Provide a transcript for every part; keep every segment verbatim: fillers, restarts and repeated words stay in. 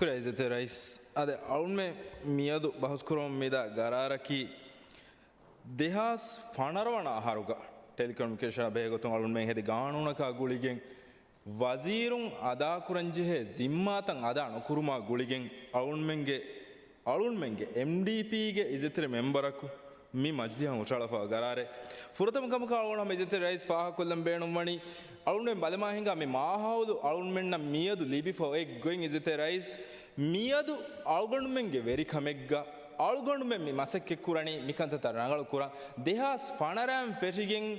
ޝުކުރިއްޔާ އިއްޒަތްތެރި ރައީސް. އަދި އަޅުންމެ މިއަދު ބަހުސްކުރަމުން މިދާ ގަރާރަކީ ދެހާސް ފަނަރަ ވަނަ އަހަރުގަ ޓެލިކޮމިއުނިކޭޝަނާ ބެހޭގޮތުން އަޅުންމެން ހެދި ގާނޫނަކާ ގުޅިގެން ވަޒީރުން އަދާކުރަންޖެހޭ ޒިންމާތައް އަދާ ނުކުރުމާ ގުޅިގެން އަޅުންމެންގެ، އަޅުންމެންގެ އެމްޑީޕީގެ އިއްޒަތްތެރި މެމްބަރަކު މި މަޖިލީހަށް ހުށަހަޅަފަ ގަރާރެއް. ފުރަތަމަ ކަމަކަށް އަޅުގަނޑު ހަމަ އިއްޒަތްތެރި ރައީސް ފާހަގަކޮށްލަން ބޭނުންވަނީ، އަޅުންމެން ބަލަމާ ހިނގާ މި މާހައުލު އަޅުންމެންނަށް މިއަދު ލިބިފަ އޮތް ގޮތް އިއްޒަތްތެރި ރައީސް، މިއަދު އަޅުގަނޑުމެންގެ ވެރިކަމެއްގަ އަޅުގަނޑުމެން މި މަސައްކަތް ކުރަނީ މިކަންތައްތައް ރަނގަޅު ކުރަން. ދެހާސް ފަނަރައިން ފެށިގެން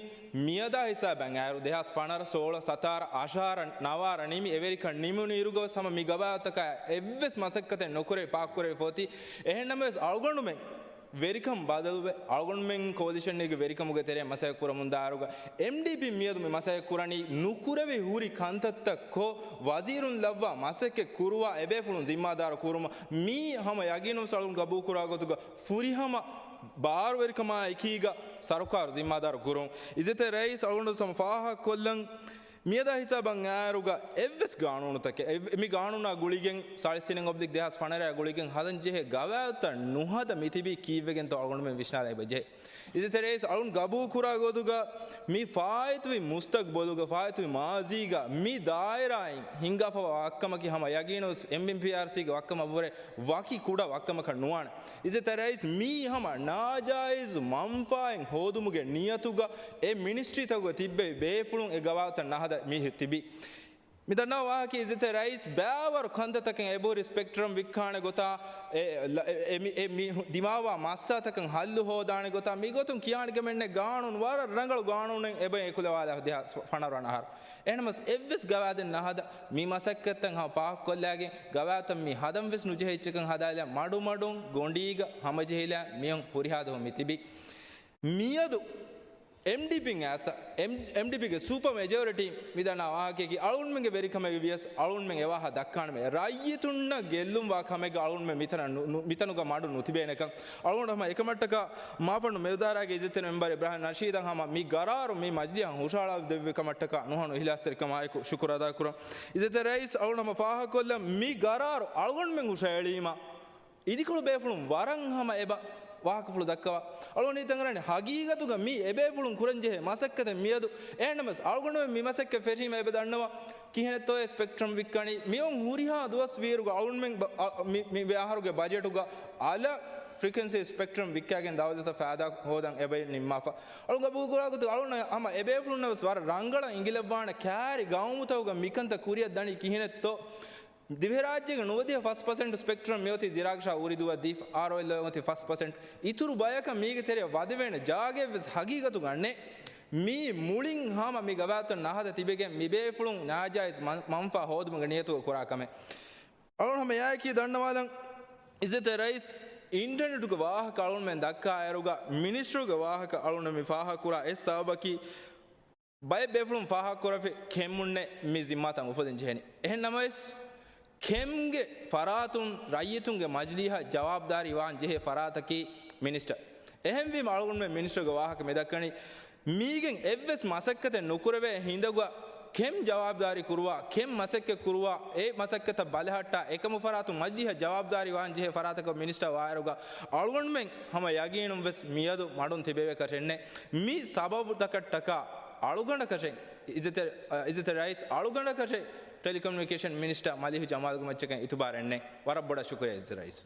މިއަދާ ހިސާބަށް އައިރު، ދެހާސް ފަނަރަ، ސޯޅަ، ސަތާރަ، އަށާރަ، ނަވާރަ ނިމި އެވެރިކަން ނިމުނު އިރުގަ ވެސް ހަމަ މި ގަވާއިދުތަކާ އެއްވެސް މަސައްކަތެއް ނުކުރެވި ޕާކްކުރެވިފަ އޮތީ. އެހެންނަމަވެސް އަޅުގަނޑުމެން ވެރިކަން ބަދަލުވެ، އަޅުގަނޑުމެން ކޯލިޝަންގެ ވެރިކަމުގެ ތެރެއަށް މަސައްކަތް ކުރަމުން ދާއިރުގަ، އެމްޑީޕީ މިއަދު މި މަސައްކަތް ކުރަނީ ނުކުރެވި ހުރި ކަންތައްތައް ކޮށް، ވަޒީރުން ލައްވާ މަސައްކަތް ކުރުވާ އެބޭފުޅުން ޒިންމާދާރު ކުރުމަށް މީ ހަމަ ޔަގީނުން އަޅުން ގަބޫލުކުރާ ގޮތުގަ ފުރިހަމަ ބާރުވެރިކަމާ އެކީގަ ސަރުކާރު ޒިންމާދާރު ކުރުން. އިއްޒަތްތެރި ރައީސް އަޅުގަނޑު ހަމަ ފާހަގަކޮށްލަން. މިއަދާ ހިސާބަށް އައިރުގަ އެއްވެސް ގާނޫނުތަކެއް، އެ، މި ގާނޫނާ ގުޅިގެން ސާޅީސް ތިނެއް އޮބްލިކް ދެހާސް ފަނަރައާ ގުޅިގެން ހަދަން ޖެހޭ ގަވާއިދުތައް ނުހަދަ މިތިބީ ކީއްވެގެންތޯ އަޅުގަނޑުމެން ވިސްނާލަން އެބަޖެހޭ. އިއްޒަތްތެރި ރައީސް އަޅުން ގަބޫލުކުރާ ގޮތުގަ މި ފާއިތުވި މުސްތަގްބަލުގަ ފާއިތުވި މާޒީގަ މި ދާއިރާއިން ހިންގާފަވާ ވައްކަމަކީ ހަމަ ޔަގީނުން އެމްއެމްޕީއާރްސީގެ ވައްކަމަށްވުރެ ވަކި ކުޑަ ވައްކަމަކަށް ނުވާނެ. އިއްޒަތްތެރި ރައީސް މީ ހަމަ ނާޖާއިޒު މަންފާއެއް ހޯދުމުގެ ނިޔަތުގަ އެ މިނިސްޓްރީތަކުގަ ތިއްބެވި ބޭފުޅުން އެ ގަވާއިދުތައް ނަހަދަ މީ ތިބީ. މި ދަންނަވާ ވާހަކަ އިއްޒަތްތެރި ރައީސް ބައިވަރު ކަންތައްތަކެއް އެބަހުރި ސްޕެކްޓްރަމް ވިއްކާނެ ގޮތާ، އެ، އެ، އެ، މި، އެ، މި ދިމާވާ މައްސަލަތަކަށް ހައްލު ހޯދާނެ ގޮތާ މިގޮތުން ކިޔާނެ ކަމެއް ނެތް. ގާނޫނު ވަރަށް ރަނގަޅު ގާނޫނެއް އެބަ އެކުލަވާލާ ދެހާސް ފަނަރަ އަހަރު. އެހެނަސް އެއްވެސް ގަވާއިދެއް ނަހަދަ މި މަސައްކަތްތައް ހަމަ ޕާކްކޮށްލާގެން ގަވާއިދުތައް މި ހަދަން ވެސް ނުޖެހޭ އެއްޗަކަށް ހަދާލާ މަޑުމަޑުން ގޮނޑީގަ ހަމަޖެހިލާ މިއޮން ހުރިހާ ދުވަހު މި ތިބީ. މިއަދު އެމްޑީޕީން އައިސް، އެމް-، އެމްޑީޕީގެ ސުޕަ މެޖޯރިޓީ މިދަންނަ ވާހަކައަކީ އަޅުންމެންގެ ވެރިކަމެއް ވިޔަސް އަޅުންމެން އެވާހަ ދައްކާނަމޭ. ރައްޔިތުންނަށް ގެއްލުން ވާ ކަމެއްގަ އަޅުންމެން މިތަނަށް ނު-، ނު-، މިތަނުގަ މަޑު ނުތިބޭނެކަން. އަޅުގަނޑު ހަމަ އެކަމަށްޓަކާ މާފަންނު މެދުދާރާގެ އިއްޒަތްތެރި މެމްބަރ އިބްރާހިމް ނަޝީދަށް ހަމަ މި ގަރާރު މި މަޖިލީހަށް ހުށަހަޅާ ދެއްވި ކަމަށްޓަކާ ނުހަނު އިހްލާސްތެރިކަމާއެކު ޝުކުރު އަދާކުރަން. އިއްޒަތްތެރި ރައީސް އަޅުން ހަމަ ފާހަގަކޮށްލަން މި ގަރާރު އަޅުގަނޑުމެން ހުށަހެޅީމަ އިދިކޮޅު ބޭފުޅުން ވަރަށް ހަމަ އެބަ ވާހަކަފުޅު ދައްކަވާ. އަޅުގަނޑު ހިތަށް އަރަނީ ހަގީގަތުގަ މީ އެބޭފުޅުން ކުރަންޖެހޭ މަސައްކަތެއް މިއަދު. އެހެންނަމަވެސް އަޅުގަނޑުމެން މި މަސައްކަތް ފެށީމަ އެބަ ދަންނަވާ ކިހިނެއްތޯ އެ ސްޕެކްޓްރަމް ވިއްކަނީ. މިއޮން ހުރިހާ ދުވަސް ވީއިރުގަ އަޅުންމެން ބަ-، އަ، މި، މި އަހަރުގެ ބަޖެޓުގަ އަލަށް ފްރީކުއެންސީ ސްޕެކްޓްރަމް ވިއްކާގެން ދައުލަތަށް ފައިދާ ހޯދަން އެބައި ނިންމާފަ. އަޅުން ގަބޫލުކުރާ ގޮތުގަ އަޅުން ހަމަ އެބޭފުޅުންނަށް ވެސް ވަރަށް ރަނގަޅަށް އިނގިލައްވާނެ ކާރި ގައުމުތަކުގަ މިކަންތައް ކުރިއަށް ދަނީ ކިހިނެއްތޯ. ދިވެހިރާއްޖޭގެ ނުވަދިހަ ފަސް ޕަސެންޓް ސްޕެކްޓްރަމް މިއޮތީ ދިރާގް ޝާ އުރިދޫއަށް ދީފަ، އާރްއޯއެލް އޮތީ ފަސް ޕަސެންޓް. އިތުރު ބަޔަކަށް މީގެ ތެރެއަށް ވަދެވޭނެ ޖާގައެއްވެސް ހަގީގަތުގަ ނެތް. މީ މުޅިން ހަމަ މި ގަވާއިދުތައް ނަހަދަ ތިބެގެން މިބޭފުޅުން ނާޖާއިޒް މަން-، މަންފާ ހޯދުމުގެ ނިޔަތުގަ ކުރާ ކަމެއް. އަޅުން ހަމަ އެއާއެކީ ދަންނަވާލަން. އިއްޒަތްތެރި ރައީސް އިންޓަނެޓުގެ ވާހަކަ އަޅުންމެން ދައްކާ އޭރުގަ މިނިސްޓަރުގެ ވާހަކަ އަޅުން މި ފާހަގަކުރާ އެއް ސަބަބަކީ ބައެއް ބޭފުޅުން ފާހަގަކުރެފި ކެމްއުންނެއް މި ޒިންމާތައް އުފަލެން ޖެހެނީ. އެހެން ނަމަވެސް، ކެމްގެ ފަރާތުން ރައްޔިތުންގެ މަޖިލީހަށް ޖަވާބުދާރީ ވާން ޖެހޭ ފަރާތަކީ މިނިސްޓަރ. އެހެންވީމަ އަޅުގަނޑުމެން މިނިސްޓަރގެ ވާހަކަ މި ދައްކަނީ، މީގެން އެއްވެސް މަސައްކަތެއް ނުކުރެވޭ ހިނދުގަ ކެމް ޖަވާބުދާރީ ކުރުވާ، ކެމް މަސައްކަތް ކުރުވާ، އެ މަސައްކަތަށް ބަލަހައްޓާ، އެކަމު ފަރާތުން މަޖިލީހަށް ޖަވާބުދާރީ ވާން ޖެހޭ ފަރާތަކަށް މިނިސްޓަރ ވާއިރުގަ އަޅުގަނޑުމެން ހަމަ ޔަގީނުން ވެސް މިއަދު މަޑުން ތިބެވޭކަށެއްނެއް. މި ސަބަބުތަކަށްޓަކާ އަޅުގަނޑަކަށެއް، އިއްޒަތްތެރި، އަ، އިއްޒަތްތެރި ރައީސް އަޅުގަނޑަކަށެއް ޓެލިކޮމިއުނިކޭޝަން މިނިސްޓަރ މަލިހު ޖަމާލުގެ މައްޗަކަށް އިތުބާރެއްނެއް. ވަރަށް ބޮޑަށް ޝުކުރިއްޔާ އިއްޒަތްތެރި ރައީސް.